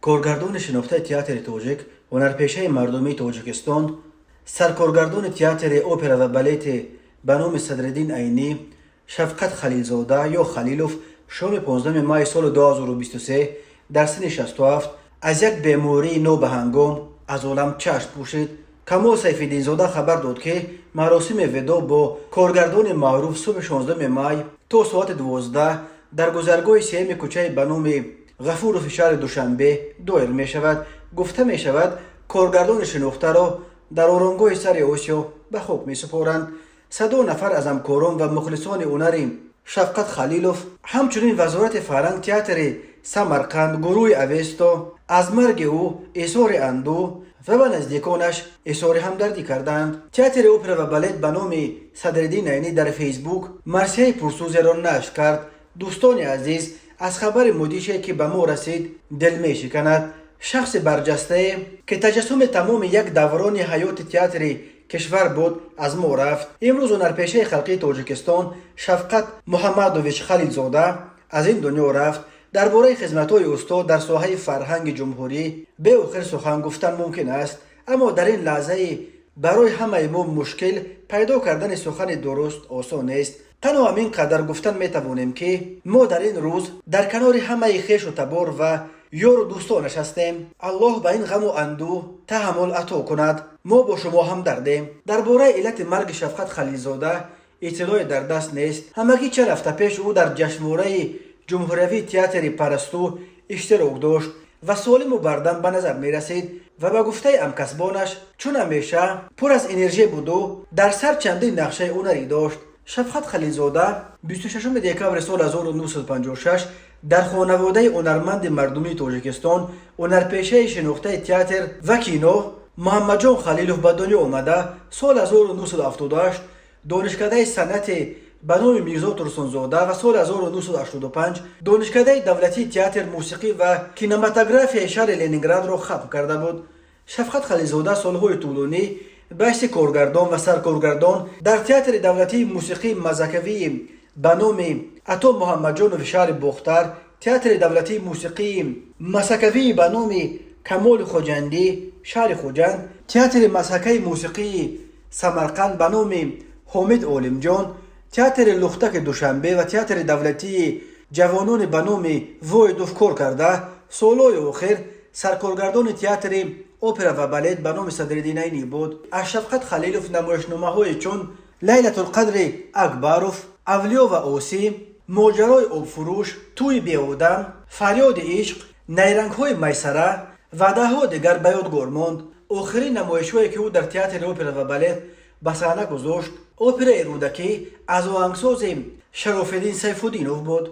Коргардони шинохтаи театри тоҷик, ҳунарпешаи мардумии Тоҷикистон, саркоргардони театри опера ва балети ба номи Садриддин Айнӣ Шафқат Халилзода ё Халилов шоми 15 майи соли 2023 дар синни 67 аз як бемории нобаҳангом аз олам чашм пӯшид. Камол Сайфиддинзода хабар дод, ки маросими видоъ бо коргардони маъруф субҳи 16 май то соати 12 дар гузаргоҳи сеюми кӯчаи ба номи Ғафурови шаҳри Душанбе доир мешавад. Гуфта мешавад, коргардони шинохтаро дар оромгоҳи сари Осиё ба хок месупоранд. Садо нафар аз ҳамкорон ва мухлисони ҳунари Шафқат Халилов, ҳамчунин Вазорати фарҳанг, театри Самарқанд, гурӯҳи Авесто аз марги ӯ изҳори андӯҳ ва ба наздиконаш изҳори ҳамдардӣ карданд. Театри опера ва балет ба номи Садриддин Айнӣ дар Фейсбук марсияи пурсӯзеро нашр кард. Дӯстони азиз, аз хабари мудҳише, ки ба мо расид, дил мешиканад. Шахси барҷастае, ки таҷассуми тамоми як даврони ҳаёти театри кишвар буд, аз мо рафт. Имрӯз ҳунарпешаи халқии Тоҷикистон Шафқат Муҳаммадович Халилзода аз ин дунё рафт. Дар бораи хизматҳои устод дар соҳаи фарҳанги ҷумҳурӣ беохир сухан гуфтан мумкин аст, аммо дар ин лаҳзаи барои ҳамаи мо мушкил пайдо кардани сухани дуруст осон нест. Танҳо ҳамин қадар гуфтан метавонем, ки мо дар ин рӯз дар канори ҳамаи хешу табор ва ёру дӯстонаш ҳастем. Аллоҳ ба ин ғаму андӯҳ таҳаммул ато кунад. Мо бо шумо ҳамдардем. Дар бораи иллати марги Шафқат Халилзода иттилоъе дар даст нест. Ҳамагӣ чанд ҳафта пеш ӯ дар ҷашнвораи ҷумҳуриявии театри Парасту иштирок дошт ва солиму бардам ба назар мерасид ва ба гуфтаи ҳамкасбонаш, чун ҳамеша пур аз энержия буду дар сар чандин нақшаи ҳунарӣ дошт. Шафқат Халилзода 26 декабри соли 1956 дар хонаводаи ҳунарманди мардумии Тоҷикистон, ҳунарпешаи шинохтаи театр ва кино Муҳаммадҷон Халилов ба дунё омада, соли 1978 Донишкадаи санъати ба номи Мирзо Турсунзода ва соли 1985 Донишкадаи давлатии театр, мусиқӣ ва кинематографияи шаҳри Ленинградро хатм карда буд. Шафқат Халилзода солҳои тӯлонӣ ба ҳайси коргардон ва саркоргардон дар Театри давлатии мусиқии мазҳакавии ба номи Ато Муҳаммадҷонови шаҳри Бохтар, Театри давлатии мусиқии мазҳакавии ба номи Камоли Хоҷандӣ шаҳри Хуҷанд, Театри мазҳакаи мусиқии Самарқанд ба номи Ҳомид Олимҷон, Театри Лухтаки Душанбе ва Театри давлатии ҷавонони ба номи Воҳидов кор карда, солҳои охир саркоргардони Театри опера ва балет ба номи Садриддин Айнӣ буд. Аз Шафқат Халилов намоишномаҳои чун Лайлатулқадри Акбаров, Авлиё ва осӣ, Моҷарои обфурӯш, Тӯи беодам, Фарёди ишқ, Найрангҳои майсара ва даҳҳо дигар ба ёдгор монд. Охирин намоишҳое, ки ӯ дар Театри опера ва балет ба саҳна гузошт, операи Рӯдакӣ аз оҳангсози Шарофиддин Сайфуддинов буд.